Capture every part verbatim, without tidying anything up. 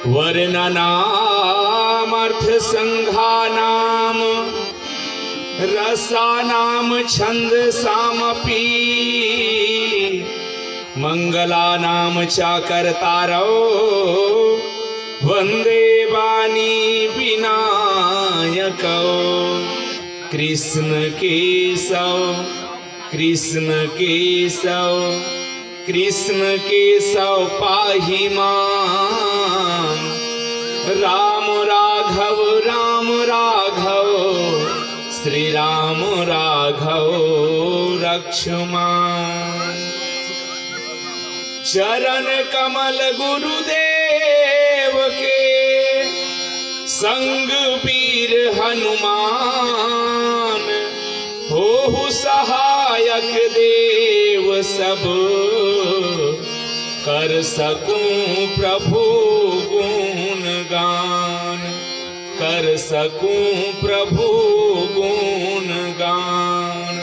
वर्णनामर्थसङ्घानां रसानां छन्दसामपि। मङ्गलानां चाकर्तारौ वन्दे वाणी विनायकौ। कृष्ण केशव कृष्ण केशव कृष्ण केशव पाहि मां। राम राघव राम राघव श्री राम राघव रक्ष मां। चरण कमल गुरुदेव के संग वीर हनुमान होहु सहायक देव सब। कर सकूं प्रभु गुणगान कर सकूं प्रभु गुणगान।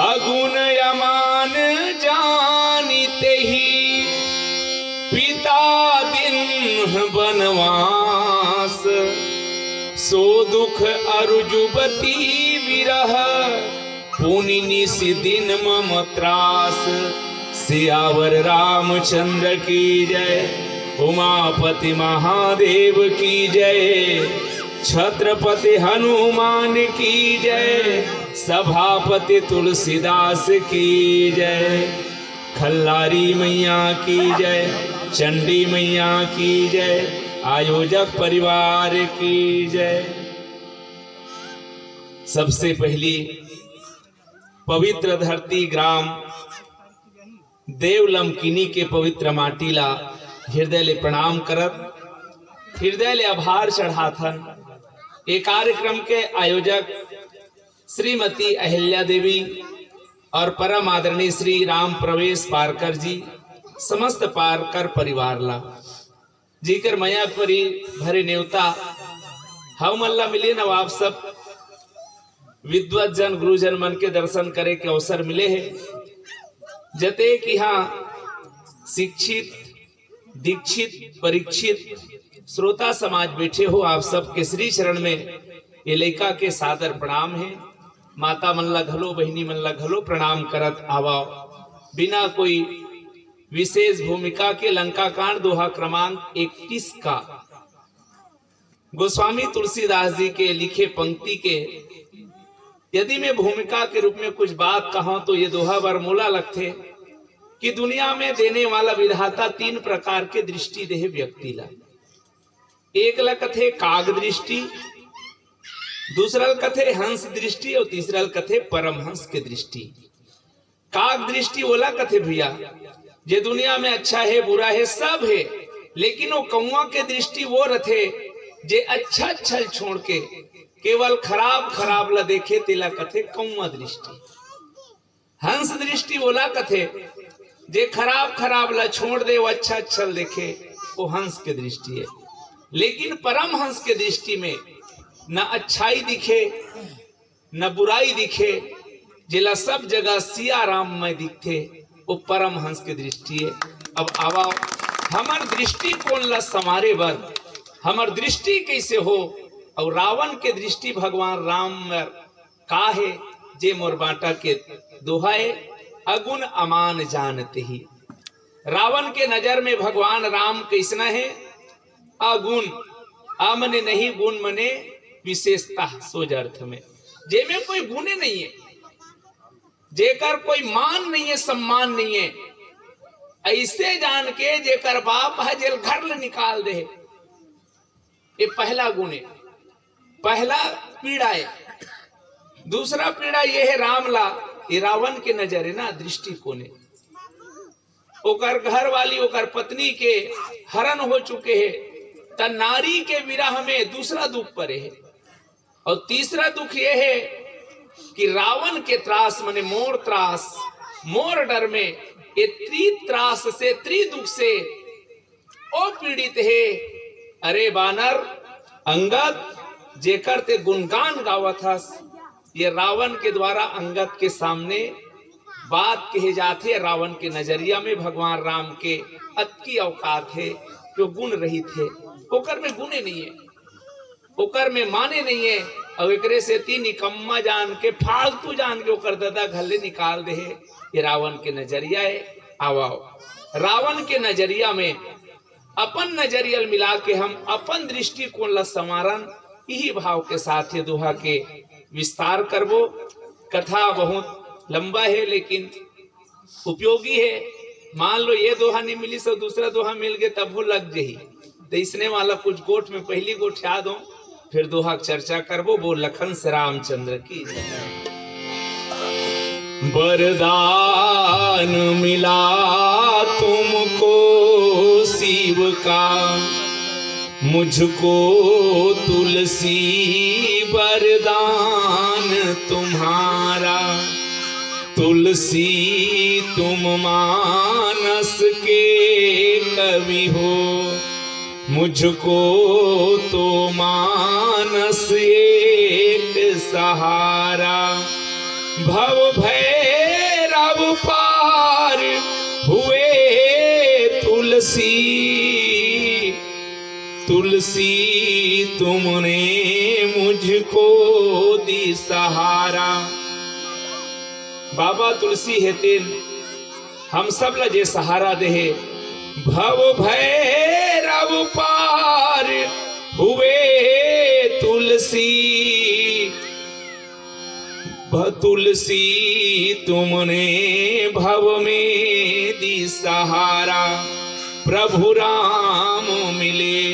अगुण अमान जानितेहि पिता दिन्ह बनवास। सो दुख अरु जुबती विरह पुनि निसि दिन मम त्रास। सियावर रामचंद्र की जय। उमापति महादेव की जय। छत्रपति हनुमान की जय। सभापति तुलसीदास की जय। खल्लारी मैया की जय। चंडी मैया की जय। आयोजक परिवार की जय। सबसे पहली पवित्र धरती ग्राम देवलमकिनी के पवित्र माटी ला हृदय ले प्रणाम करत, हृदय ले आभार चढ़ाथन। ये कार्यक्रम के आयोजक श्रीमती अहिल्या देवी और परम आदरणीय श्री राम प्रवेश पारकर जी, समस्त पारकर परिवार ला, जेकर मया परी भरे नेवता हमन ला मिले न, आप सब विद्वत जन गुरुजन मन के दर्शन करे के अवसर मिले हे। जतेक इहाँ शिक्षित, दीक्षित, परीक्षित श्रोता समाज बैठे हो, आप सबके श्री चरण में ये लइका के सादर प्रणाम हे। माता मन ला घलो, बहिनी मन ला घलो प्रणाम करत आवव। बिना कोई विशेष भूमिका के लंका कांड दोहा क्रमांक इकतीस का गोस्वामी तुलसीदास जी के लिखे पंक्ति के यदि मैं भूमिका के रूप में कुछ बात कहूं तो ये दोहा बर मोला लगथे कि दुनिया में देने वाला विधाता तीन प्रकार के दृष्टि देहे व्यक्ति ला। एक ला कथे काग दृष्टि, दूसरा ला कथे हंस दृष्टि और तीसरा ला कथे परमहंस के दृष्टि। काग दृष्टि ओला कथे भैया, जे दुनिया में अच्छा हे, बुरा हे, सब हे, लेकिन वो कौआ के दृष्टि वो रथे जे अच्छा अच्छा ल छोड़ के केवल खराब खराब ला देखे, तेला कथे कौआ दृष्टि। हंस दृष्टि ओला कथे जे खराब खराब ला छोड़ दे, वो अच्छा अच्छा ल देखे, वो हंस के दृष्टि हे। लेकिन परमहंस के दृष्टि में न अच्छाई दिखे, न बुराई दिखे, जेला सब जगह सिया राम में दिखथे, वो परमहंस के दृष्टि हे। अब आवा, हमर दृष्टिकोण ला संवारे बर, हमर दृष्टि कैसे हो, और रावण के दृष्टि भगवान राम में का हे, जे मोर बांटा के दोहा हे, अगुण अमान जानतेहि। रावण के नजर में भगवान राम कैसना हे? अगुण। अ मने नहीं, गुण मने विशेषता, सोज अर्थ में, जेमे कोई गुणे नहीं हे, जेकर कोई मान नहीं हे, सम्मान नहीं हे, ऐसे जान के जेकर बाप हे जेल घर ले निकाल दे हे। ये पहला गुण हे, पहला पीड़ा हे। दूसरा पीड़ा ये हे राम ला, ये रावण के नजर हे ना, दृष्टिकोण हे। ओकर घर वाली, ओकर पत्नी के हरण हो चुके हे, त नारी के विरह में दूसरा दुख परे हे। और तीसरा दुख ये हे कि रावण के त्रास, माने मोर त्रास, मोर डर में, ये त्रित्रास से, त्रिदुख से ओ पीड़ित हे। अरे बानर अंगद, जेकर ते गुणगान गावत हस, ये रावण के द्वारा अंगद के सामने बात कहे जाथे। रावण के नजरिया में भगवान राम के अतकी औकात हे, जो गुण रहित हे, ओकर में गुणे नइये, ओकर में माने नइये। अउ एकरे सेती निकम्मा जान के, फालतू जान के ओकर ददा घर ले निकाल दे हे। ये रावण के नजरिया हे। आवव, रावण के नजरिया में अपन नजरिया ल मिला के हम अपन दृष्टिकोण ला संवारन, इही भाव के साथ ये दोहा के विस्तार करबो। कथा बहुत लंबा हे, लेकिन उपयोगी हे। मान लो, ये दोहा नहीं मिलिस अउ दूसरा दोहा मिल गे, तभो लग जही। तो इसने वाला कुछ गोठ में पहली गोठिया दो, फिर दोहा के चर्चा करबो। बोल लखन से रामचंद्र की जय। वरदान मिला तुमको शिव का, मुझको तुलसी वरदान तुम्हारा। तुलसी तुम मानस के कवि हो, मुझको तो मानस एक सहारा। भव भैरव पार हुए तुलसी, तुलसी तुमने मुझको दी सहारा। बाबा तुलसी हे तेन हम सब ला जे सहारा दे हे। भव भैरव पार हुए तुलसी, भ-, तुलसी तुमने भव में दी सहारा। प्रभु राम मिले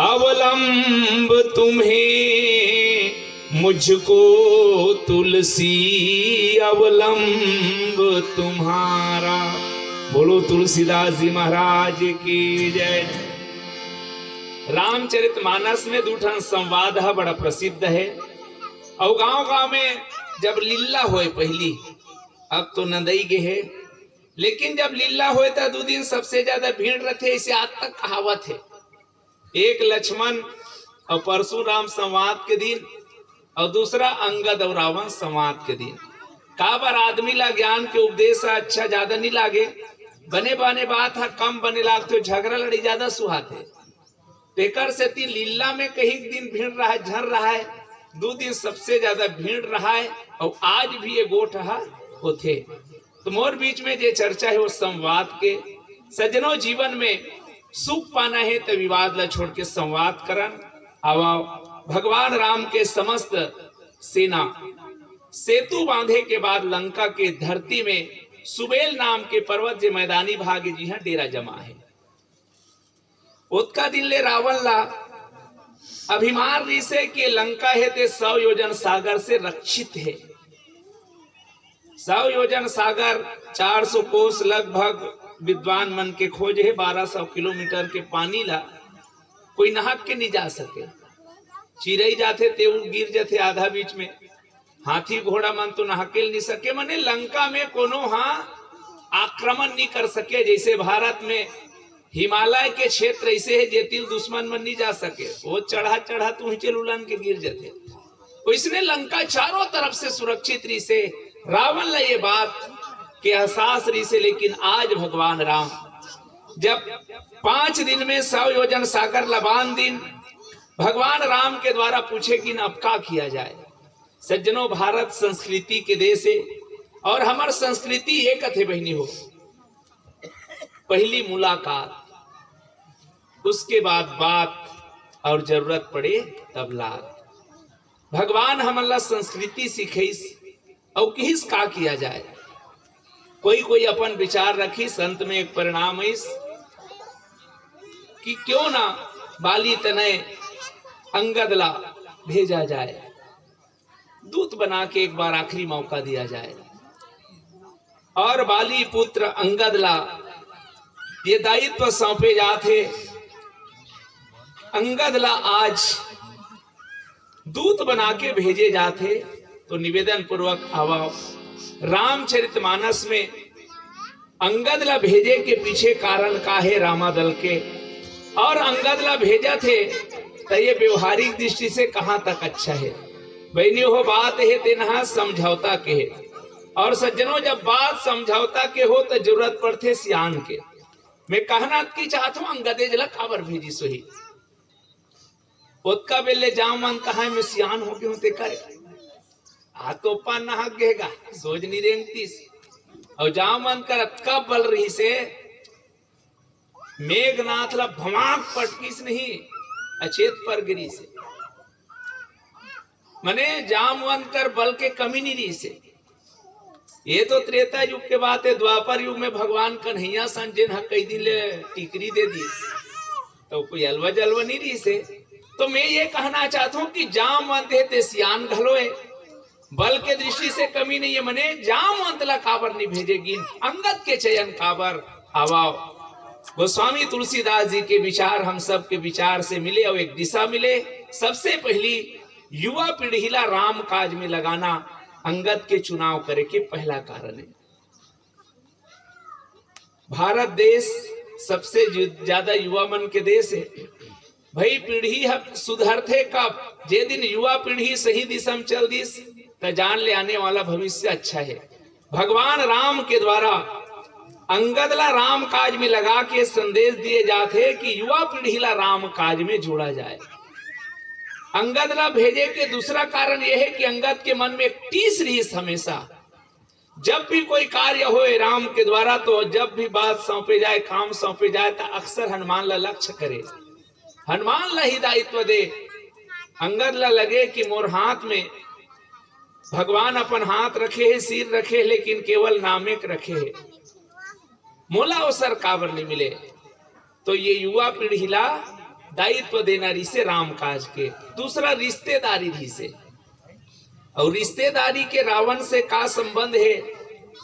अवलंब तुम्हें, मुझको तुलसी अवलंब तुम्हारा। बोलो तुलसीदास जी महाराज की जय। रामचरित मानस में दू ठन संवाद ह बड़ा प्रसिद्ध हे। अउ गांव गांव में जब लीला होय पहली, अब तो नंदई गे हे, लेकिन जब लीला होय त दू दिन सबसे ज्यादा भीड़ रथे, इसे आज तक कहावत हे। एक लक्ष्मण अउ परशुराम संवाद के दिन, अउ दूसरा अंगद अउ रावण संवाद के दिन। काबर आदमी ला ज्ञान के उपदेश ह अच्छा ज्यादा नहीं लागे, बने बने बात ह कम बने लागथे, झगड़ा लड़ाई ज्यादा सुहाथे। तेकर सेती लीला में कहीं दिन भीड़ रहा, झन रहा, दू दिन सबसे ज्यादा भीड़ रहा, अउ आज भी ये गोठ ह होथे। तो मोर बीच में जे चर्चा हे वो संवाद के। सज्जनों, जीवन में सुख पाना हे त विवाद ला छोड़ के संवाद करन। आवा, भगवान राम के समस्त सेना सेतु बांधे के बाद लंका के धरती में सुबेल नाम के पर्वत जे मैदानी भाग हे, जिहां डेरा जमा हे। ओतका दिन ले रावण ला अभिमान रिसे के लंका हे ते सौ योजन सागर से रक्षित हे। सौ योजन सागर, चार सौ कोस लगभग, विद्वान मन के खोज हे, बारह सौ किलोमीटर के पानी ला कोई नहाक के नहीं जा सके। चिरई जाथे ते गिर जाथे आधा बीच में। हाथी घोड़ा मन तो नहाके ल नहीं सके, मने लंका में कोनो हा आक्रमण नहीं कर सके। जैसे भारत में हिमालय के क्षेत्र ऐसे हे, जेतिल दुश्मन मन नहीं जा सके, वो चढ़ा चढ़ा तू ही चल उलन के गिर जाथे। वैसने लंका चारों तरफ से सुरक्षित रहिसे। रावण ला ये बात के एहसास रहिसे, लेकिन आज भगवान राम जब पांच दिन में सौ योजन सागर ला बांध दिन, भगवान राम के द्वारा पूछे कि अब का किया जाए। सज्जनों, भारत संस्कृति के देश हे अउ हमर संस्कृति ये कथे बहिनी हो, पहली मुलाकात, उसके बाद बात, अउ जरूरत पड़े तब लात। भगवान हमन ला संस्कृति सिखइस अउ किहिस का किया जाए। कोई कोई अपन विचार रखिस, अंत में एक परिणाम आइस कि क्यों ना बाली तनय अंगद ला भेजा जाए, दूत बना के एक बार आखिरी मौका दिया जाए। अउ बाली पुत्र अंगद ला ये दायित्व सौंपे जात हे। अंगद ला आज दूत बना के भेजे जात हे। तो निवेदन पूर्वक आवा, रामचरितमानस में अंगद ला भेजे के पीछे कारण का हे रामा दल के, अउ अंगद ला भेजत हे त ये व्यवहारिक दृष्टि से कहां तक अच्छा हे। बहिनी हो, बात हे तेन हा समझौता के हे। अउ सज्जनों, जब बात समझौता के हो त जरूरत पड़थे सियान के। मैं कहना की चाहत हूं, अंगदेज ला काबर भेजिस होही? ओतका बेर ले जामवंत कहा, मैं सियान हो गे हूं, तेकर आ तो पान नहा गेगा, सोझ नी रेंगतिस। अउ जामवंत कर अतका बल रहिसे, मेघनाथ ला भमाक पटकिस नहीं, अचेत पर गिरिसे। मने जामवंत कर बल के कमी नी रहिसे। ये तो त्रेता युग के बात हे, द्वापर युग में भगवान कन्हैया सन जेन ह कई दिन ले टिकरी दे दिस, तो कोई अलवा जलवा नी रहिसे। तो मैं ये कहना चाहत हूं कि जामवंत हे ते सियान घलो हे, बल के दृष्टि से कमी नहीं है, मने जामवंत ला काबर नहीं भेजे गिन, अंगद के चयन काबर? आवाव, गोस्वामी तुलसीदास जी के विचार हम सब के विचार से मिले और एक दिशा मिले। सबसे पहली युवा पीढ़ी ला राम काज में लगाना अंगद के चुनाव करे के पहला कारण है। भारत देश सबसे जु-, ज्यादा युवा मन के देश है। भाई, पीढ़ी ह सुधरथे कब? जे दिन युवा पीढ़ी सही दिशा में चल दिस, त जान ले आने वाला भविष्य अच्छा है। भगवान राम के द्वारा अंगद ला राम काज में लगा के संदेश दिए जाथे कि युवा पीढ़ी ला राम काज में जोड़ा जाए। अंगद ला भेजे के दूसरा कारण यह है कि अंगद के मन में एक टीस रहिस हमेशा, जब भी कोई कार्य होए राम के द्वारा, तो जब भी बात सौंपे जाए, काम सौंपे जाए, तो अक्सर हनुमान ला लक्ष्य करे, हनुमान ला ही दायित्व दे। अंगद ला लगे कि मोर हाथ में भगवान अपन हाथ रखे हे, सिर रखे हे, लेकिन केवल नामेक रखे हे, मोला अवसर काबर नहीं मिले? तो ये युवा पीढ़ी ला दायित्व देना रहिसे राम काज के। दूसरा रिश्तेदारी रहिसे। और रिश्तेदारी के रावण से का संबंध है?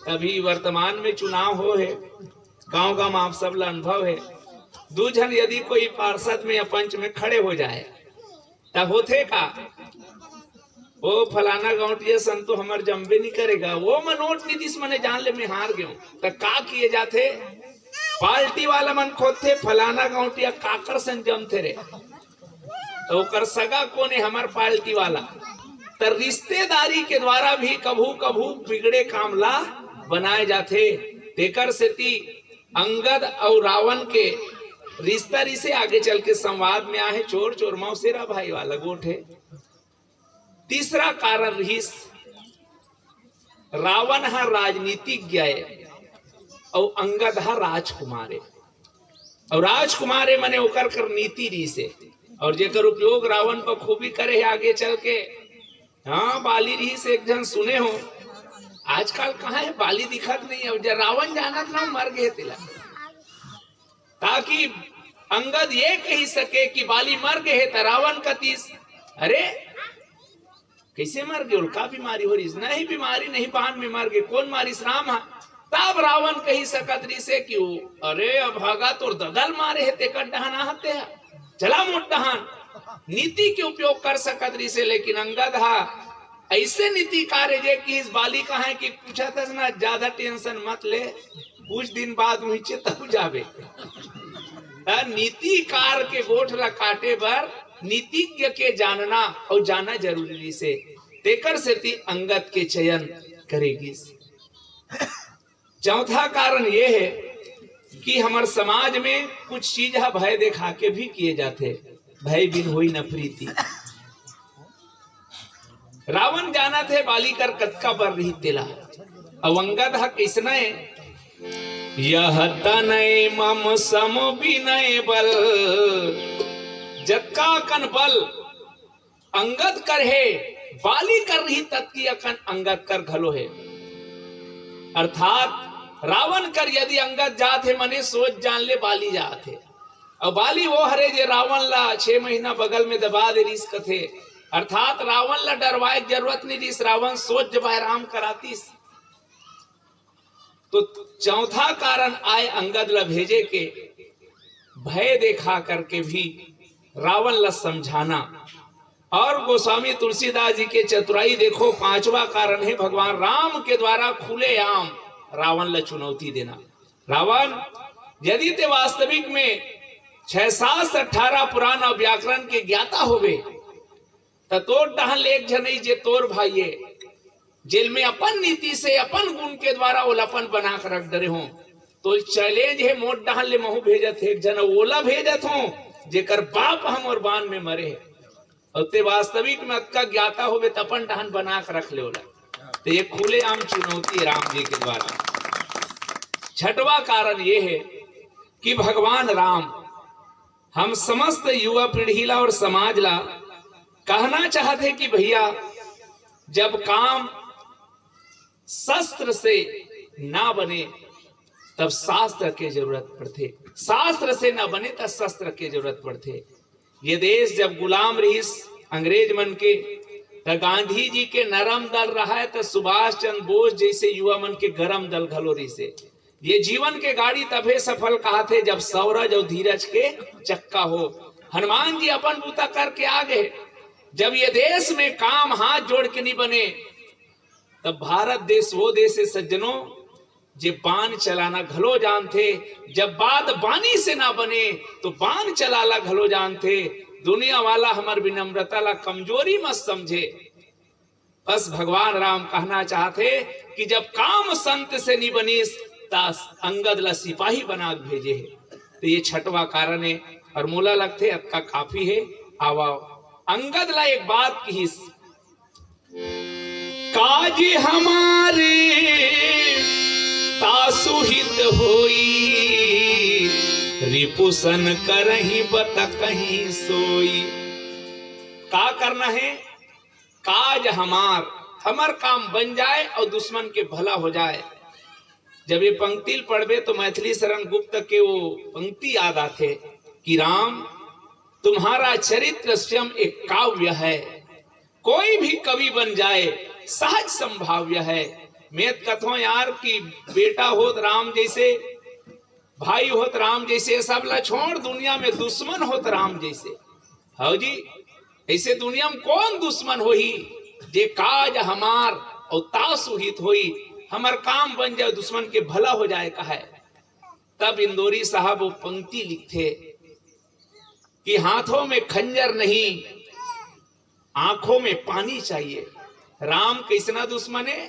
अभी वर्तमान में चुनाव हो है, गांव गांव में आप सब ला अनुभव है। दू झन यदि कोई पार्षद में या पंच में खड़े हो जाए, त होथे का? ओ फलाना गौंटिया सन तो हमर जमबे नहीं करेगा, वो मन वोट नहीं दिस, मने जान ले मैं हार गेंव। त का किए जाथे? पार्टी वाला मन खोदथे, फलाना गौंटिया काकर सन जमथे रे, तो ओकर सगा कोन है? हमर पार्टी वाला। त रिश्तेदारी के द्वारा भी कभू कभू बिगड़े काम ला बनाए जाथे। तेकर सेती अंगद अउ रावण के रिश्ता रिसे आगे चल के संवाद में आहे, चोर चोर मौसेरा भाई वाला गोठ है। तीसरा कारण रहिस, रावण ह राजनीतिज्ञ है अउ अंगद ह राजकुमार है। अउ राजकुमार है, मने ओकर कर नीति रहिसे, अउ जेकर उपयोग रावण पर खूबी करे है आगे चल के। हाँ, बाली रहिस एक झन सुने हो, आजकल कहाँ है बाली दिखत नहीं है। जब रावण जानत ना मर गए तेला, ताकि अंगद ये कही सके कि बाली मर गए है, त रावण कतिस, अरे कैसे मर गए, का बीमारी हो रहिस? नहीं बीमारी, नहीं बान में मर गए, कोन मारिस? राम हा। तब रावण कही सकत रहिसे कि वो, अरे अभागा, तोर ददा ल मारे है, तेकर डहन आहते है, चला मोट डहन। नीति के उपयोग कर सकत रहिसे, लेकिन अंगद हा ऐसे नीतिकार है जे कि इस बाली कहा है कि पूछा था ना, ज्यादा टेंशन मत ले, कुछ दिन बाद वहीं चेतऊ जाबे। त नीतिकार के गोठ ला काटे बर नीतिज्ञ के जानना अउ जाना जरूरी रहिसे, तेकर सेती अंगद के चयन करे गिस। चौथा कारण ये है कि हमर समाज में कुछ चीज ह भय देखा के भी किए जाथे, भय बिन होई न प्रीति। रावण जानत हे बाली कर कतका बल रही तेला। अउ अंगद ह कइसना हे, यह तनय मम सम बिनय बल। जतका अकन बल अंगद कर हे, बाली कर रही ततकी अकन अंगद कर घलो हे। अर्थात रावण कर यदि अंगद जात हे, मने सोच जान ले बाली जात हे। अउ बाली वो हरे जे रावण ला छह महीना बगल में दबा दे रिस कथे, अर्थात रावण ला डरवाए के जरूरत नहीं रिस, रावण सोच जबाय राम करातिस। तो चौथा कारण आय अंगद ला भेजे के, भय देखा करके भी रावण ला समझाना। और गोस्वामी तुलसीदास जी के चतुराई देखो, पांचवा कारण है भगवान राम के द्वारा खुलेआम रावण ला चुनौती देना। रावण, यदि ते वास्तविक में छह शास्त्र, अठारह पुराण और व्याकरण के ज्ञाता होबे, त तोर डहन ले एक झन अई जे तोर भाई हे, जेल में अपन नीति से, अपन गुण के द्वारा ओला अपन बना के रख डरे हो। तो चैलेंज हे, मोर डहन ले महू भेजत हे, एक झन ओला भेजत हों, जेकर बाप हमर बान में मरे हे। अउ ते वास्तविक में अतका ज्ञाता होबे, त अपन डहन बना के रख ले ओला। तो ये खुलेआम चुनौती हे राम जी के द्वारा। छठवां कारण ये हे कि भगवान राम हम समस्त युवा पीढ़ी ला और समाज ला कहना चाहत हे कि भैया, जब काम शस्त्र से ना बने, तब शास्त्र के जरूरत पड़थे। शास्त्र से ना बने, तब शस्त्र के जरूरत पड़थे। ये देश जब गुलाम रहिस अंग्रेज मन के, त गांधी जी के नरम दल रहय, त सुभाष चंद्र बोस जैसे युवा मन के गरम दल घलो रहिसे। ये जीवन के गाड़ी तभे सफल कहाथे, जब सौरज अउ धीरज के चक्का हो। हनुमान जी अपन बूता करके आ गए। जब ये देश में काम हाथ जोड़ के नहीं बने, तब भारत देश वो देश हे सज्जनों, जे बान चलाना घलो जानथे। जब बात बानी से ना बने, तो बान चलाला घलो जानथे। दुनिया वाला हमर विनम्रता ला कमजोरी मत समझे। बस भगवान राम कहना चाहथे कि जब काम संत से नी बनिस, त अंगद ला सिपाही बना के भेजे हे। तो ये छठवां कारण हे, और मोला लगथे अतका काफी हे। आवा, अंगद ला एक बात किहिस, काज हमारे तासु हित होई, रिपुसन करही बत कहीं सोई। का करना हे? काज हमार, हमर काम बन जाए और दुश्मन के भला हो जाए। जब ये पंक्ति ल पढ़बे तो मैथिली शरण गुप्त के वो पंक्ति याद आथे कि राम, तुम्हारा चरित्र स्वयं एक काव्य है, कोई भी कवि बन जाए, सहज संभाव्य है। मैं कथों यार कि बेटा होत राम जैसे, भाई होत राम जैसे, सब ला छोड़, दुनिया में दुश्मन होत राम जैसे। हव जी, ऐसे दुनिया में कौन दुश्मन होही, जे काज हमार और तासु हित होई, हमर काम बन जाए, दुश्मन के भला हो जाए कहे। तब इंदौरी साहब वो पंक्ति लिखथे कि हाथों में खंजर नहीं, आंखों में पानी चाहिए। राम कैसना दुश्मन हे?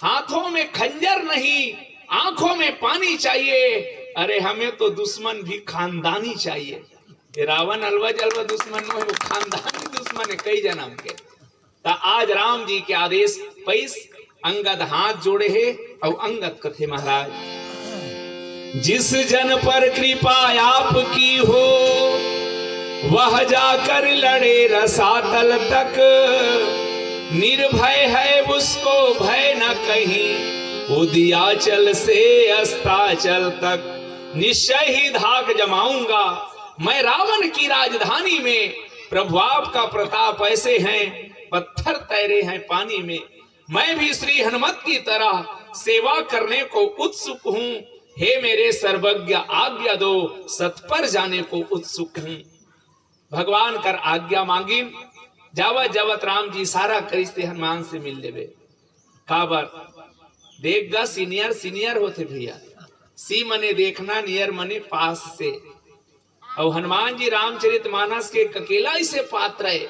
हाथों में खंजर नहीं, आंखों में पानी चाहिए। अरे, हमें तो दुश्मन भी खानदानी चाहिए। ये रावण अलवा जलवा दुश्मन नो हे, वो खानदानी दुश्मन हे कई जन्म के। त आज राम जी के आदेश पइस, अंगद हाथ जोड़े हे अउ अंगद कथे महाराज, जिस जन पर कृपा आपकी हो, वह जाकर लड़े रसातल तक। निर्भय है उसको भय न कहीं, उदियाचल से अस्ताचल तक। निश्चय ही धाक जमाऊंगा मैं रावण की राजधानी में। प्रभु आपका प्रताप ऐसे हैं, पत्थर तैरे हैं पानी में। मैं भी श्री हनुमत की तरह सेवा करने को उत्सुक हूँ। हे मेरे सर्वज्ञ, आज्ञा दो, सत पर जाने को उत्सुक हूँ। भगवान कर आज्ञा मांगिन, जावत जावत राम जी इशारा करिस ते हनुमान से मिल लेबे। काबर? देख गा, सीनियर सीनियर होथे भैया। सी मने देखना, नियर मने पास से। अउ हनुमान जी रामचरित मानस के ककेला ऐसे पात्र हे,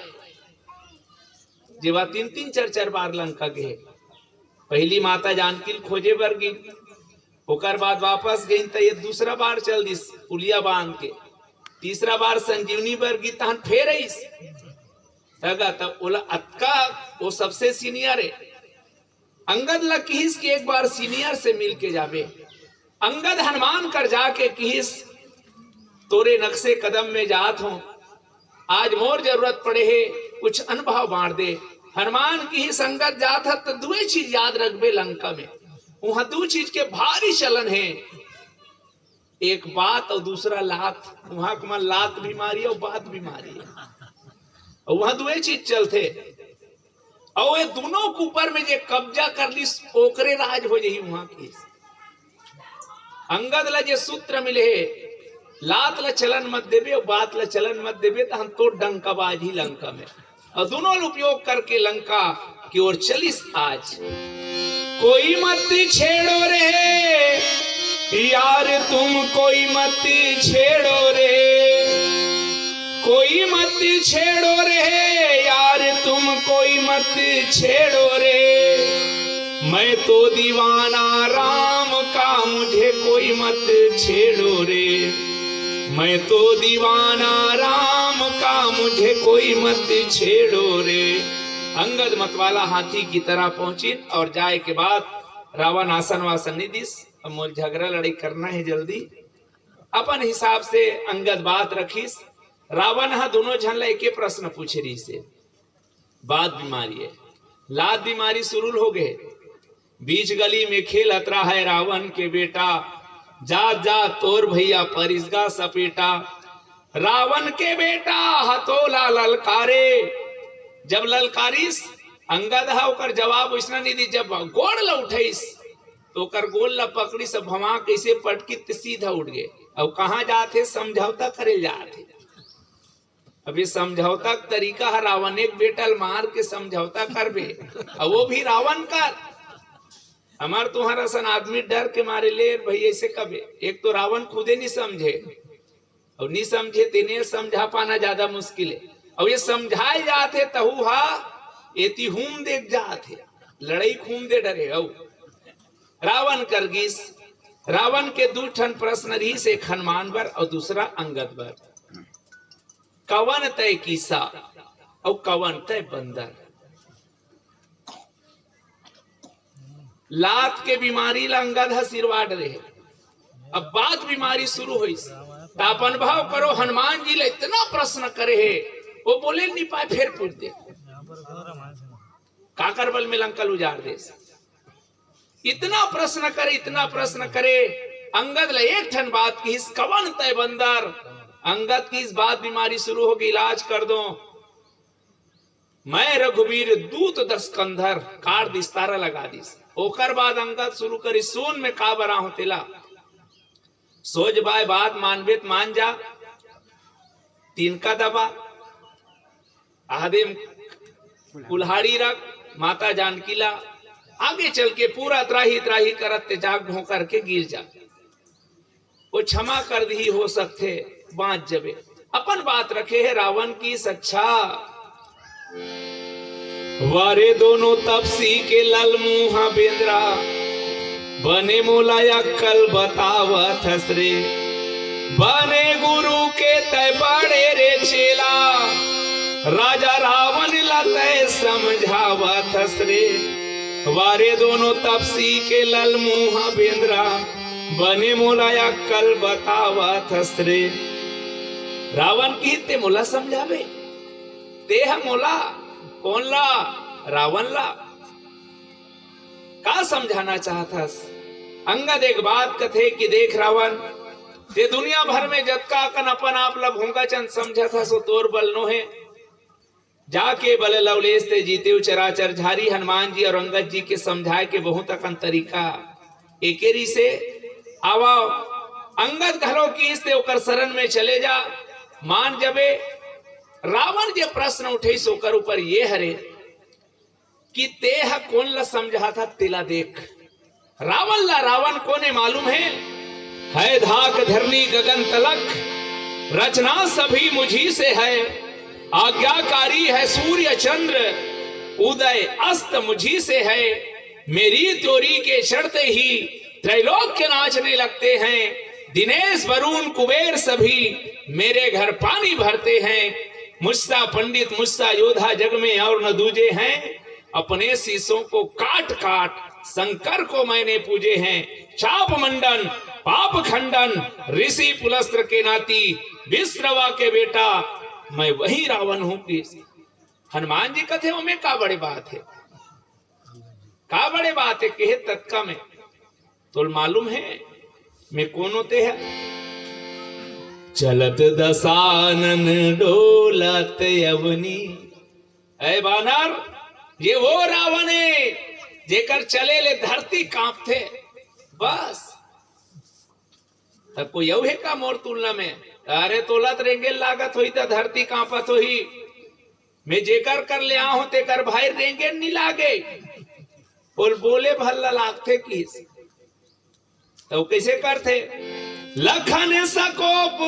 जेवा तीन तीन चार चार बार लंका गे। पहली माता जानकी ल खोजे बर गिन, ओकर बाद वापस गिन, त ये दूसरा बार चल दिस पुलिया बांध के। तीसरा बार संजीवनी बर गिन, तहन फेर आइस। तगा त ओला अतका, वो सबसे सीनियर हे। अंगद ला किहिस कि एक बार सीनियर से मिल के जाबे। अंगद हनुमान कर जाके किहिस, तोरे नक्शे कदम में जात हों, आज मोर जरूरत पड़े हे, कुछ अनुभव बांट दे। हनुमान किहिस, अंगद जात ह त दुए चीज याद रखबे लंका में, उहां दू चीज के भारी चलन हे, एक बात अउ दूसरा लात। उहां के मन लात भी मारी अउ बात भी मारी, अउ उहां दुए चीज चलथे। अउ ये दोनों के ऊपर में जे कब्जा कर लिस, ओकरे राज हो जही उहां के। अंगद ला जे सूत्र मिले हे, लात ला चलन मत देबे अउ बात ला चलन मत देबे, त हम तो डंका बाजही लंका में। अउ दोनों ला उपयोग करके लंका की ओर चलिस आज। कोई मत छेड़ो रे यार, तुम कोई मत छेड़ो रे, कोई मत छेड़ो रे यार, तुम कोई मत छेड़ो रे। मैं तो दीवाना राम का, मुझे कोई मत छेड़ो रे। मैं तो दीवाना राम का, मुझे कोई मत छेड़ो रे। अंगद मतवाला हाथी की तरह पहुंचिन और जाए के बाद रावण आसन वासन नहीं दिस। अब मोल झगड़ा लड़ाई करना है जल्दी। अपन हिसाब से अंगद बात रखिस। रावण ह दोनों झन ला एके प्रश्न पूछे रहिस हे, बात बीमारी है, लात बीमारी सुरुल हो गए। बीच गली में खेलत रहा है रावण के बेटा, जात जात तोर भैया परिसगा सपेटा। रावण के बेटा हतोला ललकारे। जब ललकारिस, अंगद ह ओकर जवाब उसना नहीं दी। जब गोड़ ल उठाइस तो ओकर गोड़ ल पकड़िस, भवा कैसे पटकिस ते सीधा उठ गए। अब कहाँ जात हे? समझौता करे जात हे। अभी समझौता के तरीका है, रावण एक बेटा ल मार के समझौता करबे, अब वो भी रावण का। हमार तुम्हारा सन आदमी डर के मारे ले भाई ऐसे कबे। एक तो रावण खुदे नहीं समझे, और नहीं समझे तेने समझा पाना ज्यादा मुश्किल है। और ये समझाए जात हे तहु हा एती हूम देख जात हे, लड़ाई खूम दे डरे हो। रावण कर गिस। रावण के दू ठन प्रश्न रहिस, एक हनुमान बर और दूसरा अंगद बर। कवन तय किसा और कवन तय बंदर। लात के बीमारी ला अंगद ह सिरवाड रहे। अब बात बीमारी शुरू होइस, त अपन भाव करो हनुमान जी ला इतना प्रश्न करे हे, वो बोले नहीं पाए, फिर पूछ दे। काकर बल में लंका ल उजाड़ देस। इतना प्रश्न करे, इतना प्रश्न करे, अंगद ला एक ठन बात किहिस, कवन तय बंदर। अंगद की इस बात बीमारी शुरू हो गई, इलाज कर दो। मैं रघुवीर दूत दस कंधर, काट दिस, तारा लगा दिस। ओकर बाद अंगद शुरू करी, सुन मैं का बरा हूं तेला। सोज बाय बात मानबे त मान जा, तिनका दबा, आदे म कुल्हाड़ी रख, माता जानकी ला, आगे चल के पूरा त्राही त्राही करत ते जाग ढों करके गिर जा। वो क्षमा कर दिही, हो सकथे बांच जबे। अपन बात रखे हे रावण की सच्चा। वारे दोनों तपसी के लल मुहा बेंदरा, बने मोला अक्कल बतावत हस रे। बने गुरु के तय बड़े रे चेला, राजा रावण ला तय समझावत हस रे। वारे दोनों तपसी के लल मुहा बेंदरा, बने मोला अक्कल बतावत हस रे। रावण किहिस ते मोला समझाबे, ते ह मोला, कोन ला? रावण ला। का समझाना चाहत हस? अंगद एक बात कथे कि देख रावण, ते दुनिया भर में जतका अकन अपन आप ला भोंगा चंद समझत हस, वो तोर बल नोहे। जाके बल लवलेस ते जीतेव चराचर झारी। हनुमान जी और अंगद जी के समझाए के बहुत अकन तरीका एके रिसे। आवा अंगद घलो किहिस ते ओकर शरण में चले जा, मान जबे। रावण जे प्रश्न उठेस ओकर ऊपर ये हरे कि ते ह कोन ला समझात हस तेला देख। रावण ला रावण कोने मालूम है? है धाक धरनी गगन तलक, रचना सभी मुझी से है। आज्ञाकारी है सूर्य चंद्र, उदय अस्त मुझी से है। मेरी त्योरी के चढ़ते ही त्रैलोक्य नाचने लगते हैं। दिनेश वरुण कुबेर सभी मेरे घर पानी भरते हैं। मुझसा पंडित मुझसा योद्धा जग में और न दूजे हैं। अपने शीशों को काट काट शंकर को मैंने पूजे हैं। चाप मंडन, पाप खंडन, ऋषि पुलस्त्र के नाती, विश्रवा के बेटा, मैं वही रावण हूं कि हनुमान जी कथे, ओमे का बड़े बात है, का बड़े बात है, कहे ततका में। तोल मालूम है मैं कोनो ते है? चलत दसानन डोलत अवनी। ऐ बानर, ये वो रावण है जेकर चले ले धरती कांपथे। बस, तब कोई अउ है का मोर तुलना में? अरे तोला त रेंगेल लागत होही त धरती कांपत होही। मैं जेकर कर ले आहूं तेकर भाई रेंगेल नी लागे। बोल बोले भल्ला लागथे किस। तो कैसे करथे? लखन सकोप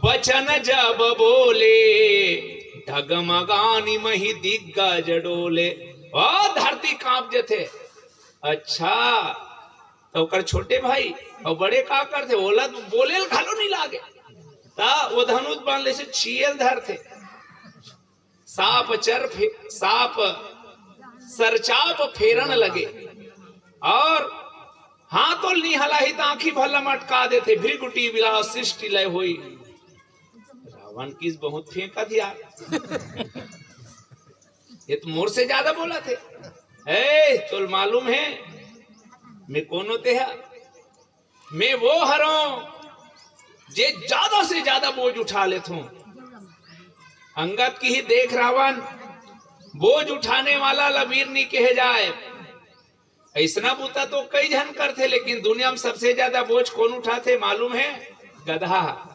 बचन जब बोले, डगमगानी मही दिग्गज डोले। ओ धरती कांप जथे। अच्छा, त ओकर छोटे भाई अउ बड़े का करथे, ओला तो बोले ल घलो नहीं लागे। त वो धनुष बाण ले से छियल धरथे। साप चर फे-, साप सरचाप फेरन लगे अउ हाथ ओल निहलाही त आंखी भर ल मटका देथे। भृगुटी बिलास सृष्टि लय होई। रावण किस बहुत फेंका दिया। ये तो मोर से ज्यादा बोला थे। ए, तोल मालूम है, मैं कोनो ते हा? मैं वो हरों, जे ज्यादा से ज्यादा बोझ उठा लेथों। अंगद किही, देख रावण, बोझ उठाने वाला ला वीर नी कहे जाए। ऐसना बूता तो कई झन करथे, लेकिन दुनिया में सबसे ज्यादा बोझ कौन उठाथे मालूम है? गदहा।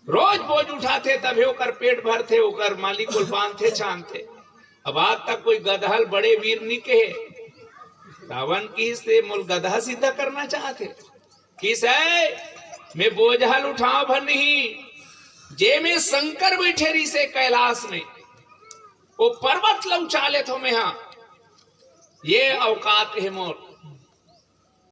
रोज बोझ उठाथे, तभे ओकर पेट भरथे, ओकर मालिक को बांधथे, छानथे। अब आज तक कोई गदहा ल बड़े वीर नी कहे। रावण किहिस ते मोल गदहा सिद्ध करना चाहथे। किहिस हे, मैं बोझा ल उठाव भर नहीं, जे में शंकर बैठे रहिसे कैलाश में, वो पर्वत ल उठा लेथों मैं हा। ये औकात हे मोर।